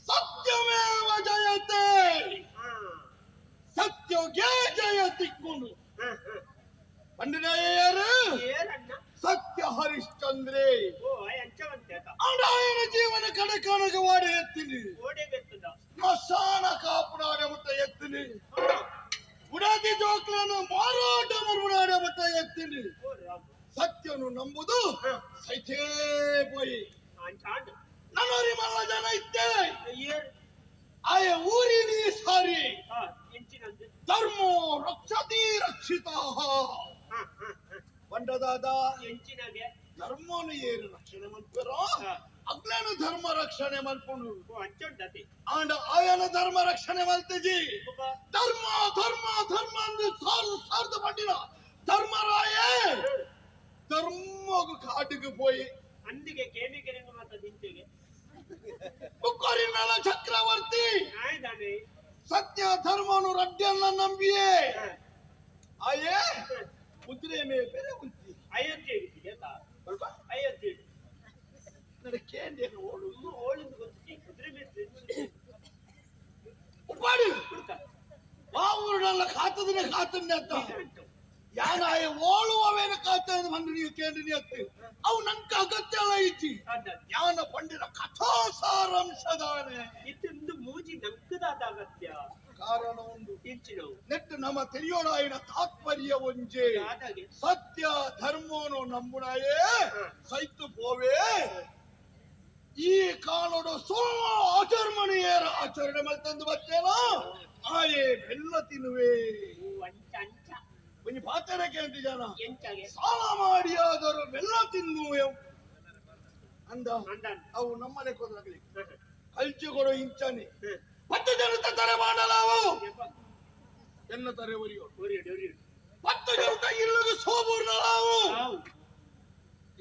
ಸತ್ಯಮೇವ ಜಯತೆ ಸತ್ಯೋಗೆ ಜಯ ತಿಕ್ಕೊಂಡು ಪಂಡಿತಾಯರು ಸತ್ಯ ಹರಿಶ್ಚಂದ್ರೆ ಆಯನ ಜೀವನ ಕಡಕನಗ ವಾಡಿ ಎತ್ತಿನಿ ಸ್ಮಶಾನ ಕಾಪುಡಾಡೆ ಮುಟ್ಟ ಎತ್ತಿನಿ ಉಡಾದಿ ಜೋಕ್ಲನ್ನು ಮಾರಾಟ ಮರುಡಾಡೆ ಮುಟ್ಟ ಎತ್ತಿನಿ ಸತ್ಯನು ನಂಬುದು ಸೈತೇ ಪೋಯಿ ನನ್ನೋರಿ ಮಲ್ಲ ಜನ ಇದ್ದೆ ಆಯ ಊರಿನಿ ಸಾರಿ ಧರ್ಮೋ ರಕ್ಷತಿ ರಕ್ಷಿತ ಬಂಡದಾದ ಧರ್ಮನು ಏರು ರಕ್ಷಣೆ ಮಲ್ಪರೋ ಅಗ್ಲೇನು ಧರ್ಮ ರಕ್ಷಣೆ ಮಲ್ಪುಂಡು ಆಂಡ ಆಯನ ಧರ್ಮ ರಕ್ಷಣೆ ಮಲ್ತಜಿ ಧರ್ಮ ಧರ್ಮ ಧರ್ಮ ಅಂದು ಸಾರ್ದು ಸಾರ್ದು ಪಂಡಿನ ಧರ್ಮರಾಯೇ ಧರ್ಮಗು ಕಾಟಿಗೆ ಪೋಯಿ ಅಂದಿಗೆ ಕೇಮಿಗೆ ಮಾತ ದಿಂಚೆಗೆ ಮುಕ್ಕೋರಿನಳ ಚಕ್ರವರ್ತಿ ಸತ್ಯ ಧರ್ಮನು ರಡ್ಡನ್ನ ನಂಬಿಯೇ ಆಯೇ ಕುದುರೆ ಮೇಲೆ ಉಂತಿ ಅಯೋಧ್ಯೆ ಅಯೋಧ್ಯೆ ಕೇಂದ್ರ ಓಡು ಓಳಿಂದ ಗೊತ್ತಿ ಕುದುರೆ ಮೇಲೆ ಉಪ್ಪಾಡಿ ಆ ಊರುನಲ್ಲ ಕಾತದನೆ ಕಾತಂದೆ ಅಂತ ಯಾನಾಯ ಓಳುವವೇನ ಕಾತಂದು ಬಂದು ನೀವು ಕೇಂದ್ರ ಅತ್ತೆ ಅವು ನಂಗೆ ಅಗತ್ಯ ಅಲ್ಲ ಇಜ್ಜಿ ಯಾನ ಪಂಡಿನ ಕಥಾ ಸಾರಾಂಶದಾನೆ ಇತ್ತೊಂದು ಮೂಜಿ ನಂಕದಾದ ಅಗತ್ಯ ಕಾರಣ ಉಂಡು ಇಂಚಿನವು ನೆಟ್ಟು ನಮ್ಮ ತಿಳಿಯೋಣಾಯಿನ ತಾತ್ಪರ್ಯ ಒಂಜೆ ಸತ್ಯ ಧರ್ಮನು ನಂಬುನಾಯೇ ಸೈತು ಪೋವೆ ಈ ಕಾಲೋಡು ಸುಳ್ಳು ಆಚರಣೆಯೇರ ಆಚರಣೆ ಮಲ್ತಂದು ಬರ್ತೇನ ಆಯೇ ಬೆಲ್ಲ ತಿನ್ನುವೆ ಒಂಜಿ ಪಾತರಕ್ಕೆ ಅಂತ ಜನ ಸಾಲ ಮಾಡಿಯಾದರೂ ಬೆಲ್ಲ ತಿನ್ನುವೆ ಅಂದ ಅವು ನಮ್ಮನೆ ಕೊದಲಾಗಲಿ ಕಲ್ಚು ಕೊಡೋ ಇಂಚಾನೆ 10 ಜನತ ತರೆ ಮಾಡಲಾವು ಎನ್ನ ತರೆ ಒರಿಯೋ 10 ಜನತ ಇಲ್ಲಗ ಸೋಬೂರ್ನಲಾವು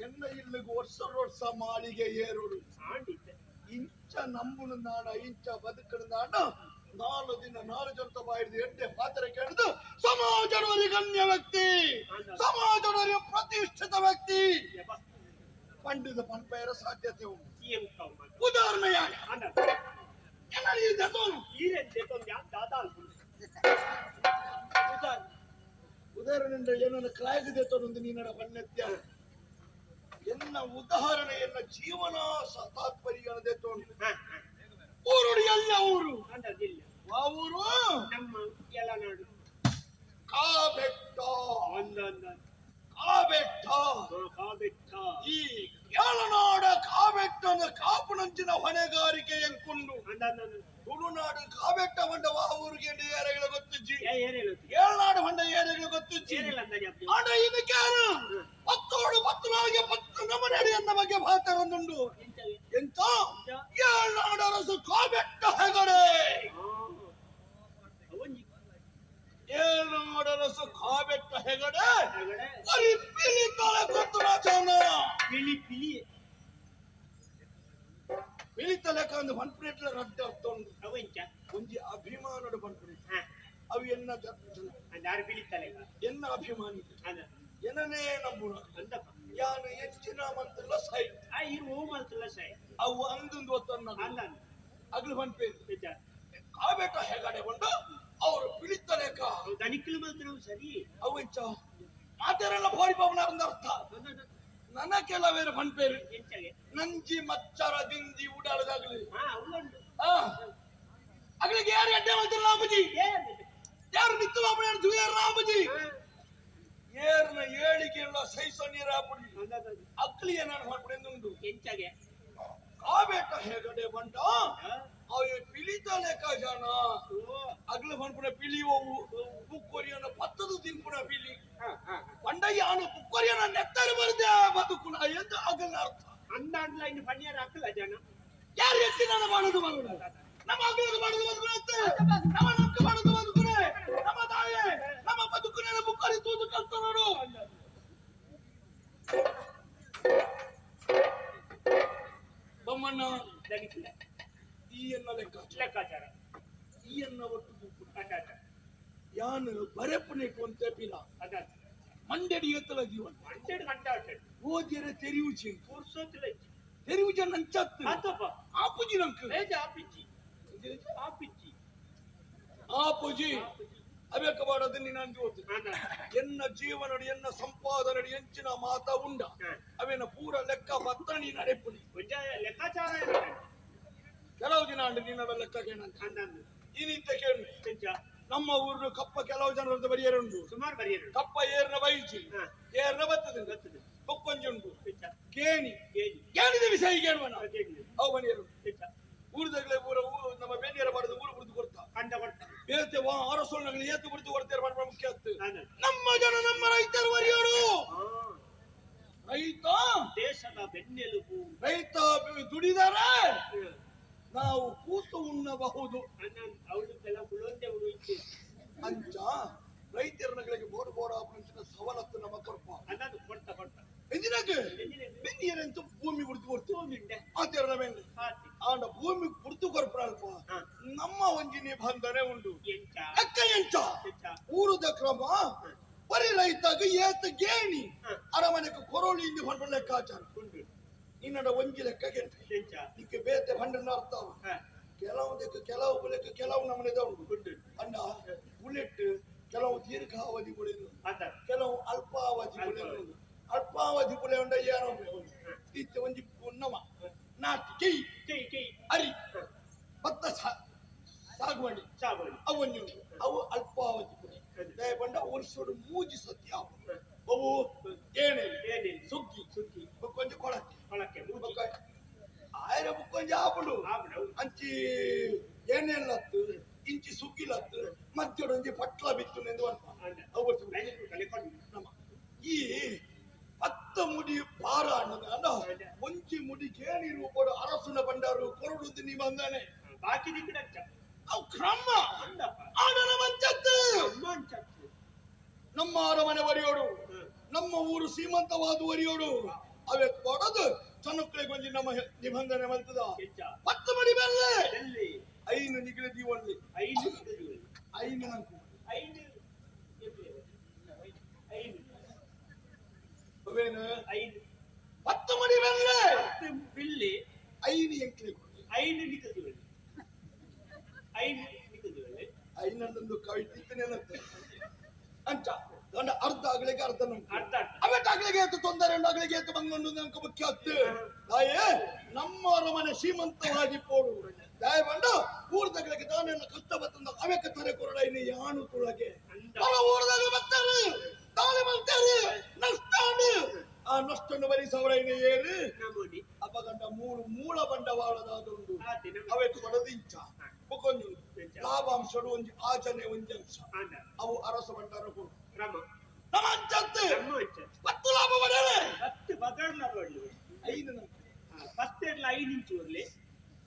ಎನ್ನ ಇಲ್ಲಿಗೆ ವರ್ಷ ವರ್ಷ ಮಾಳಿಗೆ ಏರೋಡು ಇಂಚ ನಂಬುನ ನಾಡ ಇಂಚ ಬದುಕನ ನಾಡ 4 ದಿನ 4 ಜನತ ಬಾಯಿದು ಎಡ್ಡೆ ಪಾತ್ರೆ ಕೇಳಿದು ಸಮಾಜದವರಿ ಗಣ್ಯ ವ್ಯಕ್ತಿ ಸಮಾಜದವರಿ ಪ್ರತಿಷ್ಠಿತ ವ್ಯಕ್ತಿ ಪಂಡಿತ ಪಂಪೆಯರ ಸಾಧ್ಯತೆ ಉಂಟು. ಉದಾಹರಣೆಯಾಗಿ ಉದಾಹರಣೆ ಏನನ್ನ ಕ್ರಾಯಕದೆ ತೊಂದು ನೀನಡ ಬಣ್ಣೆತ್ಯ ಎನ್ನ ಉದಾಹರಣೆ ಎನ್ನ ಜೀವನ ತಾತ್ಪರ್ಯ ತೊಂದು ಊರುಡಿ ಎಲ್ಲ ಊರು ಆ ಊರು ಕಾಬೆಟ್ಟ ಕಾಬೆಟ್ಟ ಈ ಏಳನಾಡ ಕಾಬೆಟ್ಟನ ಕಾಪುನಂಚಿನ ಹೊಣೆಗಾರಿಕೆ ಎಂಕೊಂಡು ತುಳುನಾಡು ಕಾಬೆಟ್ಟ ಹೊಂಡ ಆ ಊರಿಗೆ ಏರೆಗಳ ಗೊತ್ತುಜ್ಜಿ ಏಳ್ನಾಡು ಹೊಂಡ ಏರೆಗಳು ಗೊತ್ತುಜ್ಜಿ ಆಡ ಇದಕ್ಕೆ 10 10 ನಾಳಿಗೆ 10 ನಮನಡಿ ಎನ್ನ ಬಗ್ಗೆ ಭಾತರೊಂದುಂಡು ಎಂತ ಏಳ್ನಾಡರಸು ಕಾಬೆಟ್ಟ ಹೆಗಡೆ ಏಳ್ನಾಡರಸು ಕಾಬೆಟ್ಟ ಹೆಗಡೆ ಬರೀ ಪಿಲಿ ತಲೆ ಕೊತ್ತು ರಾಜನ ಪಿಲಿ ಪಿಲಿ ಪಿಲಿ ತಲೆ ಕಂದು ಪನ್ಪುನೆಟ್ಲ ರಡ್ಡ ಅರ್ಥ ಉಂಡು ಒಂಜಿ ಅಭಿಮಾನದ ಪನ್ಪುನೆ ಅವು ಎನ್ನ ಎನ್ನ ಅಭಿಮಾನಿ ಏನನೇ ನಂಬುಣ ಯಾನು ಹೆಚ್ಚಿನ ಮಂತಿಲ್ಲ ಸೈ ಅವು ಅಂದೊಂದು ಒತ್ತನ್ನ ಅಗ್ಲು ಪನ್ಪೇರು ಕಾಬೇಟ ಹೆಗಡೆ ಉಂಡು ಅವರು ಪಿಳಿತಲೇಕ ದನಿಕಲು ಮಲ್ತನವು ಸರಿ ಅವು ಎಂಚ ಮಾತೆರೆಲ್ಲ ಭಾರಿ ಪವನ ಅರ್ಥ ನನ್ನ ಕೆಲವೇರು ಪನ್ಪೇರು ನಂಜಿ ಮಚ್ಚರ ದಿಂದಿ ಉಡಾಳದಾಗ್ಲಿ ಅಗ್ಲಿಗೆ ಯಾರು ಅಡ್ಡೆ ಮಾಡ್ತಾರೆ ರಾಮಜಿ ಯಾರು ನಿತ್ತು ಬಾಬು ಜುಯರ್ ರಾಮಜಿ ಏರ್ನ ಏಳಿಗೆ ಎಲ್ಲ ಸೈಸೋ ನೀರು ಹಾಪುಡಿ ಅಕ್ಲಿ ಏನಾರು ಮಾಡ್ಬಿಡಿ ಉಂಟು ಕಾಬೇಟ ಹೆಗಡೆ ಬಂಟ ಅವು ಪಿಲಿತ ಲೆಕ್ಕಾಚಾರ ಅಗ್ಲ ಪನ್ಪುನ ಪಿಲಿ ಹೋವು ಬುಕ್ಕೊರಿಯನ ಪತ್ತದ ತಿನ್ಪುನ ಪಿಲಿ ಪಂಡ ಯಾನು ಬುಕ್ಕೊರಿಯನ ನೆತ್ತರು ಬರುದೆ ಬದುಕುನ ಎಂದು ಅಗಲ ಅರ್ಥ ಅಂದಾಂಡ್ಲ ಇನ್ನು ಪಣಿಯರ ಹಾಕಲ್ಲ ಜನ ಯಾರು ಎತ್ತಿ ನಾನು ಮಾಡೋದು ಬರುಣ ನಮ್ಮ ಅಗಲದು ಮಾಡೋದು ಬದುಕುನ ನಮ್ಮ ನಮ್ಗೆ ಮಾಡೋದು ಬದುಕುನೆ ನಮ್ಮ ತಾಯೇ ನಮ್ಮ ಬದುಕುನ ಬುಕ್ಕೊರಿ ತೂದು ಕಲ್ತ ನೋಡು ಬೊಮ್ಮಣ್ಣ ಈ ಎನ್ನ ಲೆಕ್ಕಾಚಾರ ಈ ಎನ್ನ ಒಟ್ಟು ಯಾನು ಬರೆಪುನೆ ಕೊಂತೆ ಪಿಲ ಮಂಡೆಡಿ ಎತ್ತಲ ಜೀವನ ಓದಿಯರೆ ತೆರಿವುಚಿ ತೆರಿವುಜ ನಂಚತ್ತು ಆಪುಜಿ ನಂಕು ಆಪುಜಿ ಅವೇಕ ಬಾಡದು ನೀನು ಓದು ಎನ್ನ ಜೀವನಡಿ ಎನ್ನ ಸಂಪಾದನಡಿ ಎಂಚಿನ ಮಾತ ಉಂಡ ಅವೇನ ಪೂರ ಲೆಕ್ಕ ಬತ್ತ ನೀನು ಅಡೆಪುನಿ ಲೆಕ್ಕಾಚಾರ ಕೆಲವು ದಿನ ಅಂಡು ನಿನ್ನಡ ಲೆಕ್ಕ ಕೇಳಂತ ಇನ್ನಿಂತ ಕೇಳು ನಮ್ಮ ಊರು ಕಪ್ಪ ಕೆಲವು ಜನರದ್ದು ಬರಿಯರುಂಟು ಸುಮಾರು ಬರಿಯರು ಕಪ್ಪ ಏರ್ನ ಬೈಚಿ ಏರ್ನ ಬರ್ತದೆ ಬೊಕ್ಕೊಂಜಿ ಉಂಟು ಕೇಣಿ ಕೇಣಿದ ವಿಷಯ ಕೇಳುವನ ಅವು ಬನಿಯರು ಊರದಾಗಲೇ ಊರ ನಮ್ಮ ಬೇನಿಯರ ಬಾಡದ ಊರು ಬಿಡ್ದು ಕೊಡ್ತಾ ಏತೆ ಅರಸೊಳ್ನಗಳು ಏತು ಬಿಡ್ದು ಕೊಡ್ತಾರೆ ಬಡ ಮುಖ್ಯ ನಮ್ಮ ಜನ ನಮ್ಮ ರೈತರು ಬರಿಯರು ರೈತ ದೇಶದ ಬೆನ್ನೆಲುಬು ರೈತ ದುಡಿದರೆ ನಾವು ಕೂತು ಉಣ್ಣಬಹುದು ಅಂಚ ರೈತರಗಳಿಗೆ ಬೋರ್ ಬೋರ ಸವಲತ್ತು ನಮ್ಮ ಕೊರ್ಪ ಎಂಜಿನಕ್ಕೆ ಬೆನ್ನಿಯರಂತೂ ಭೂಮಿ ಬಿಡ್ತು ಕೊಡ್ತು ಆತೇರನ ಮೇಲೆ ಆಂಡ ಭೂಮಿ ಬಿಡ್ತು ಕೊರ್ಪ ಅಲ್ಪ ನಮ್ಮ ಒಂಜಿ ನಿಬಂಧನೆ ಉಂಟು ಅಕ್ಕ ಎಂಚ ಊರದ ಕ್ರಮ ಬರೀ ರೈತಾಗ ಏತ ಗೇಣಿ ಅರಮನೆಗೆ ಕೊರೋಳಿ ಇಂದು ಹೊರಬ ಲೆಕ್ಕಾಚಾರ ನಿನ್ನಡ ಒಂಜಿ ಲೆಕ್ಕ ಕೆಂಟ ನಿಕ್ಕೆ ಬೇತೆ ಭಂಡನ ಅರ್ಥ ಕೆಲವು ಕೆಲವು ಬುಲೆಕ್ ಕೆಲವು ನಮ್ಮನೆದ ಉಂಟು ಅಂಡ ಬುಲೆಟ್ ಕೆಲವು ದೀರ್ಘಾವಧಿ ಬುಲೆ ಕೆಲವು ಅಲ್ಪಾವಧಿ ಬುಲೆ ಅಲ್ಪಾವಧಿ ಬುಲೆ ಉಂಡ ಏನೋ ಇತ್ತೆ ಒಂಜಿ ನಮ ನಾಟಿ ಕೈ ಅರಿ ಭತ್ತ ಸಾಗುವಳಿ ಅವು ಒಂಜಿ ಉಂಟು ಅವು ಅಲ್ಪಾವಧಿ ಬುಲೆ ದಯಪಂಡ ವರ್ಷೋಡು ಮೂಜಿ ಸತ್ಯ ಅವು ಏನೇ ಸುಗ್ಗಿ ಸುಗ್ಗಿ ಬೊಕ್ಕೊಂಜಿ ಕೊಳಕ್ಕೆ ಆಯ್ರ ಬುಕ್ಕೊಂಜಿ ಆಪುಡು ಅಂಚಿ ಏನೆಲ್ಲತ್ತು ಇಂಚಿ ಸುಗ್ಗಿಲತ್ತು ಮಧ್ಯಡೊಂಜಿ ಪಟ್ಲ ಬಿತ್ತು ಎಂದು ಅವು ನಮ್ಮ ಈ ಪತ್ತ ಮುಡಿ ಪಾರ ಅನ್ನೋದು ಅಲ್ಲ ಒಂಜಿ ಮುಡಿ ಕೇಳಿ ರೂಪಡು ಅರಸುನ ಬಂಡಾರು ಕೊರಡುದು ನೀ ಬಂದಾನೆ ಅವು ಕ್ರಮ ಆಡನ ಮಂಚತ್ತು ನಮ್ಮ ಅರಮನೆ ವರಿಯೋಡು ನಮ್ಮ ಊರು ಸೀಮಂತವಾದ ವರಿಯೋಡು ಅವೆ ಕೊಡದು ಜನಕ್ಕಳಿಗೆ ಒಂಜಿ ನಮ್ಮ ನಿಬಂಧನೆ ಬಂತದ ಪತ್ತು ಮಡಿ ಬೆಲ್ಲೆ ಐನು ನಿಗಲ ದೀವಲ್ಲಿ ಐನು ನಂಕು ಅವೇನು ಪತ್ತು ಮಡಿ ಬೆಲ್ಲೆ ಬಿಲ್ಲಿ ಐನು ಎಂಕ್ಲೆ ಐನು ನಿಗಲ ದೀವಲ್ಲಿ ಐನು ನಿಗಲ ದೀವಲ್ಲಿ ಐನನ್ನೊಂದು ಕವಿತೆ ನೆನತ್ತೆ ಅಂಚ ಗಂಡ ಅರ್ಧ ಆಗ್ಲಿಕ್ಕೆ ಅರ್ಧ ನಂಗೆ ಅರ್ಧ ಅವೆಟ್ ಆಗ್ಲಿಕ್ಕೆ ಏತು ತೊಂದರೆ ಉಂಟು ಆಗ್ಲಿಕ್ಕೆ ಏತು ಬಂಗೊಂಡು ನಂಗೆ ಮುಖ್ಯ ಅತ್ತು ತಾಯೇ ನಮ್ಮ ಅರಮನೆ ಶ್ರೀಮಂತವಾಗಿ ಪೋಡು ದಾಯ ಬಂಡು ಊರ್ದಾಗ್ಲಿಕ್ಕೆ ತಾನೆಲ್ಲ ಕಷ್ಟ ಬತ್ತಂದ ಅವೆಕ್ಕ ತರೆ ಕೊರಡ ಇನ್ನು ಯಾನು ತುಳಗೆ ಅವರ ಊರ್ದಾಗ ಬರ್ತಾರೆ ತಾಳೆ ಬರ್ತಾರೆ ನಷ್ಟ ಆ ನಷ್ಟನ್ನು ಭರಿಸವರ ಇನ್ನು ಏರು ಅಪಗಂಡ ಮೂರು ಮೂಲ ಬಂಡವಾಳದಾದುಂಡು ಅವೆಕ್ ಕೊಡದು ಇಂಚ ಬೊಕೊಂಜು ಲಾಭಾಂಶಡು ಒಂಜಿ ಆಚನೆ ಒಂಜಿ ಅಂಶ ಅವು ಅರಸ ಭಂಡಾರ ಕೊಡು ನಮ್ಮ ಅಂಚತ್ತು ಪತ್ತು ಲಾಭ ಬರಲೆ ಪತ್ತು ಬದಲ ಬರಲಿ ಐದು ಪತ್ತೆಡ್ಲ ಐದು ಇಂಚು ಬರಲಿ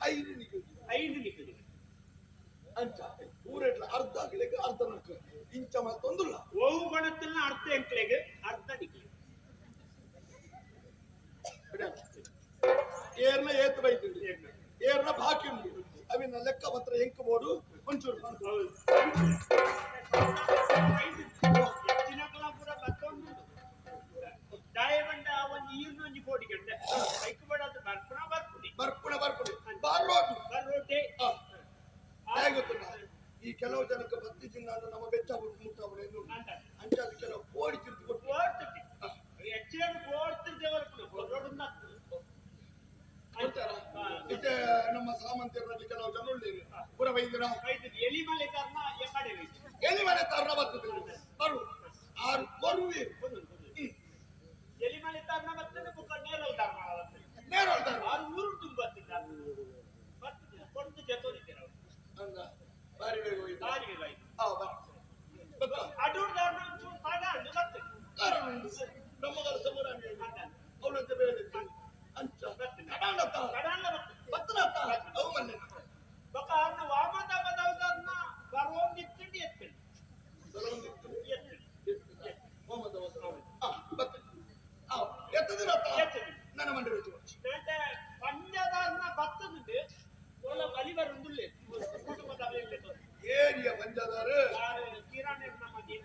ಐದು ನಿಕ್ಕದು ಐದು ನಿಕ್ಕದು ಅಂಚ ಊರೆಟ್ಲ ಅರ್ಧ ಆಗ್ಲಿಕ್ಕೆ ಅರ್ಧ ನಕ್ಕು ಇಂಚ ಮತ್ತೊಂದುಲ್ಲ ಓವು ಬಣತ್ತಲ್ಲ ಅರ್ಧ ಎಂಕ್ಲೆಗೆ ಅರ್ಧ ನಿಕ್ಕಲಿ ಏರ್ನ ಏತು ಬೈತಿಂಡು ಏರ್ನ ಬಾಕಿ ಉಂಟು ಅವಿನ ಲೆಕ್ಕ ಪತ್ರ ಎಂಕ್ ಬೋಡು ಒಂಚೂರು ಬರ್ಪುಣ ಬರ್ಪುಣೆ ಬಾರೋಟು ಬರ್ರೋಟೆ ಗೊತ್ತಿಲ್ಲ ಈ ಕೆಲವು ಜನಕ್ಕೆ ಬತ್ತಿ ಚಿನ್ನ ನಮ್ಮ ಬೆಚ್ಚ ಮುಟ್ಟ ಅಂಚಾದ ಕೆಲವು ಕೋಡಿ ತಿರ್ತು ಕೊಟ್ಟು ಇತ್ತೆ ನಮ್ಮ ಸಾಮಂತರಲ್ಲಿ ಕೆಲವು ಜನ ಉಳ್ಳೇರು ಪುರ ಬೈದಿರ ಎಲಿಮಲೆ ತರ್ನ ಬರ್ತದೆ ಬರು ಆರು ಕೊರುವೆ ಎಲಿಮಲೆ ತರ್ನ ಬರ್ತದೆ ಬುಕ್ಕ ನೇರಲ್ ತರ್ನ ನೇರಲ್ ತರ್ನ ಆರು ಊರು ತುಂಬ ಬರ್ತದೆ ಕೊಡ್ತು ಜೊತೆ ಅವಳಂತೆ ಬೇರೆ ಅಂಚ ಕಡಾಂಡತ್ತ ಬತ್ತನತ್ತ ಅವು ಮಲ್ಲೆ ಬೊಕ ಅರ್ನ ವಾಮದ ಬದವದನ್ನ ಬರೋಂದಿತ್ತಂಡಿ ಎತ್ತಂಡಿ ಬರೋಂದಿತ್ತು ಎತ್ತಂಡಿ ವಾಮದ ಬದವ ಆ ಬತ್ತ ಆ ಎತ್ತದಿರತ್ತ ನನ್ನ ಮಂಡೆ ರುಚಿ ನಾಟ ಪಂಜದಾರ್ನ ಬತ್ತದಂಡೆ ಓಲ ಬಲಿವರ್ ಉಂದುಲ್ಲೆ ಕುಟುಂಬದ ಅವೆಲ್ಲೆ ಏರಿಯ ಪಂಜದಾರು ಆರು ಕಿರಾಣೆರ್ನ ಮದಿ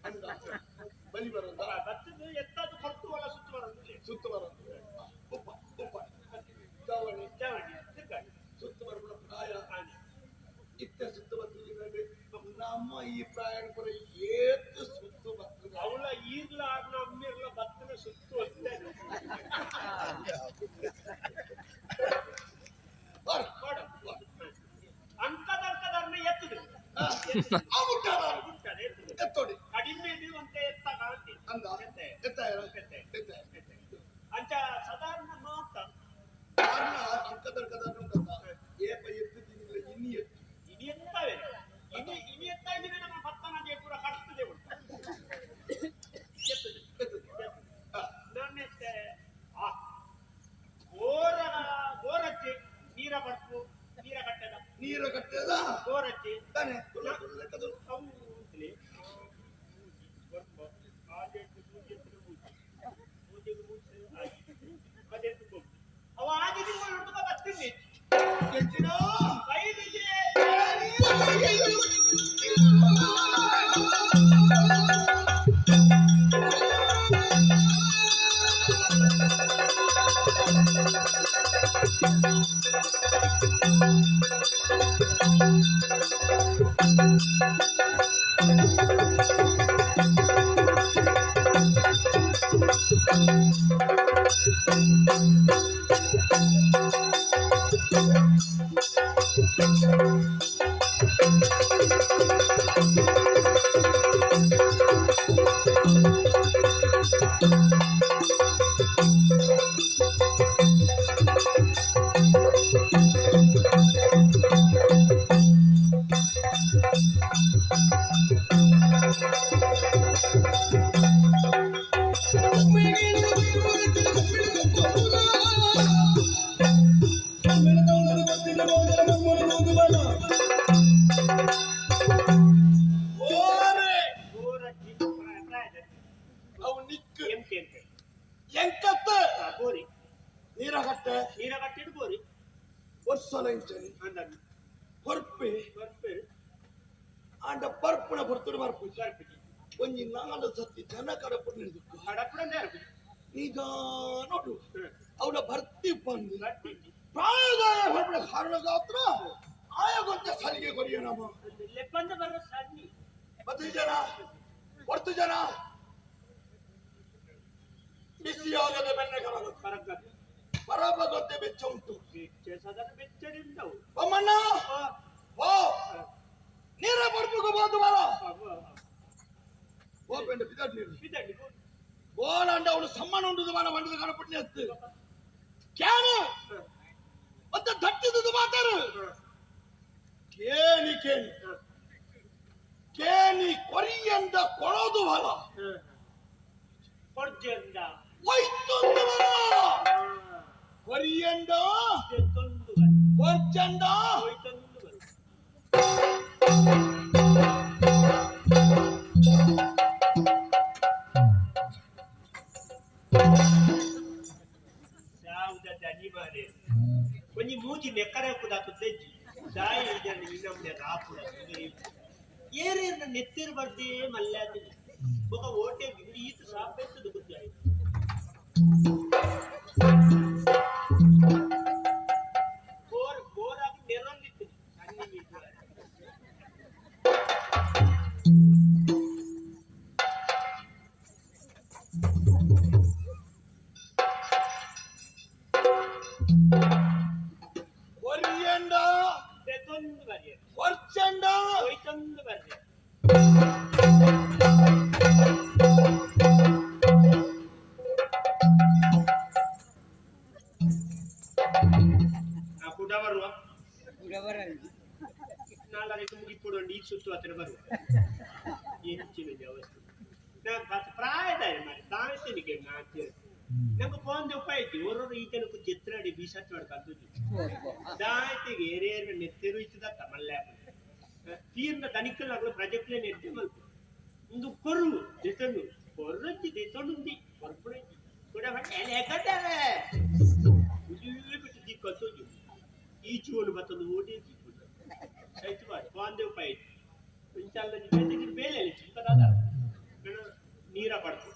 ಅಂದ ಬಲಿ ಬರಂದ ಬತ್ತದ ಎತ್ತದು ಕೊಟ್ಟು ಒಲ ಸುತ್ತು ಬರಂದುಲ್ಲೆ ಸುತ್ತು ಬರಂದು ಉಪ್ಪ ಉಪ್ಪ ಚಾವಣಿ ಚಾವಣಿ ತಿರ್ಗಾಡಿ ಸುತ್ತು ಬರಬಡ ಪ್ರಾಯ ಇತ್ತೆ ಸುತ್ತು ಬರ್ತದೆ ನಮ್ಮ ಈ ಪ್ರಾಯ ಕೂಡ ಏತು ಸುತ್ತು ಬರ್ತದೆ ಅವಳ ಈರ್ಲ ಆರ್ನ ಅಮ್ಮಿರ್ಲ ಬತ್ತನ ಸುತ್ತು ಅಷ್ಟೇ ಅಂಕದಂಕದರ್ನ ಎತ್ತದು ಎತ್ತೋಡಿ ಕಡಿಮೆ ಅಂತ ಎತ್ತ ಕಾಣ್ತಿ ಅಂದ ಎತ್ತಾಯ ಅಂಚ ಸಾಧಾರಣ ಮಾತ ಅಂಕದರ್ಕದರ್ನ ಏಪ ಎತ್ತಿದ್ದಿಲ್ಲ ಇನ್ನು ಎತ್ತು ಇನಿ ಎತ್ತವೆ ಇನಿ ಇನಿ ಎತ್ತ ಇದ್ರೆ ನಮ್ಮ ಭತ್ತನ ಪೂರ ಕಟ್ತದೆ ಉಂಟು ನಾನೆತ್ತೆ ಆ ಗೋರ ಗೋರಚ್ಚಿ ನೀರ ಬಡ್ಪು ನೀರ ಕಟ್ಟದ ನೀರ ಕಟ್ಟದ ಗೋರಚ್ಚಿ ತಾನೆ ಅವು ಅವ ಆಜಿ ತಿಂಗಳು ಹುಡುಗ ಬರ್ತೀನಿ ಬೈದಿಗೆ ಒಂಜಿ ನಾಲ್ ಸತಿ ಜನ ಕಡಪು ನಿಧಾನ ಅವಳ ಭರ್ತಿ ಬಂದು ಪ್ರಾಯದಾಯ ಹೊರಪಡ ಕಾರಣಗಾತ್ರ ಆಯ ಗೊತ್ತ ಸಲಿಗೆ ಕೊರಿಯ ನಮ್ಮ ಮತ್ತೆ ಜನ ಹೊರ್ತು ಜನ ಬಿಸಿಯಾಗದ ಬೆಣ್ಣೆ ಕರಗ ಪರಬ ಗೊತ್ತೆ ಬೆಚ್ಚ ಉಂಟು ಬೊಮ್ಮಣ್ಣ ಓ ನೀರ ಬರ್ಬೇಕು ಬಂದು ಬರ ಓಪೆಂಡ ಬಿದಡ್ ನೀರು ಗೋಲಂಡ ಅವಳು ಸಮ್ಮನ ಉಂಟು ಮಾನ ಬಂಡದ ಕಣಪಟ್ಟಿ ಎತ್ತು ಕ್ಯಾನು ಮತ್ತೆ ದಟ್ಟಿದ್ದು ಮಾತಾರು ಕೇನಿ ಕೇನಿ ಕೇನಿ ಕೊರಿಯಂದ ಕೊಳದು ಬಲ ಒಯ್ತೊಂದು ಬಲ ಕೊರಿಯಂದ ಕೊರ್ಚಂದ ಒಂಜಿ ಮೂಜಿ ನೆಕ್ಕರೆ ಕುದಾತುದ್ದೆಜ್ಜಿ ದಾಯಿ ಇದನ್ನು ಇನ್ನೊಮ್ಮೆ ರಾಪುಡ ಏರೇರ್ನ ನೆತ್ತಿರು ಬರ್ದೇ ಮಲ್ಲಾತಿನಿ ಬೊಕ ಓಟೆ ಈತ ಸಾಪೆತ್ತದ ಬುದ್ಧಿ ಆಯ್ತು ಬೋರ್ ಬೋರಾಗಿ ನೆರೊಂದಿತ್ತು ಸಣ್ಣ ಸುತ್ತು ಹತ್ರ ಬರುವ ಹೆಚ್ಚಿನ ಅವಸ್ಥೆ ಪ್ರಾಯದ ಮಲ್ತಿನಿಗೆ ನಾಚೆ ನಂಗೆ ಫೋನ್ ಉಪಾಯ ಒರ್ರು ಈ ಜನಕ್ಕೆ ಜೆತ್ರಡಿ ಬೀಸತ್ ಮಾಡ್ಕಂತ ದಾಯ್ತಿಗೆ ಏರೇರು ನೆತ್ತೆರು ಇತ್ತದ ತಮಲ್ಲೆ ತೀರ್ನ ದನಿಕಲ್ಲಾಗಲು ಪ್ರಜೆಕ್ಲೆ ನೆತ್ತೆ ಮಲ್ತು ಒಂದು ಕೊರು ದಿತನು ಕೊರ್ರಜ್ಜಿ ದಿತನುಂದಿ ಕೊರ್ಪುಣಜ್ಜಿ ಕೂಡ ಎಲೆ ಉಜ್ಜಿ ಬಿಟ್ಟು ದಿಕ್ಕತ್ತೋಜು ಈ ಜೀವನ ಬತ್ತೊಂದು ಓಡಿ ಸೈತು ಬಾರಿ ಫೋನ್ ಉಪಾಯ ಇಂಚಲ್ಲ ಜೊತೆಗೆ ಬೇಲೆ ಚಿಕ್ಕದಾದ ನೀರ ಪಡ್ತು.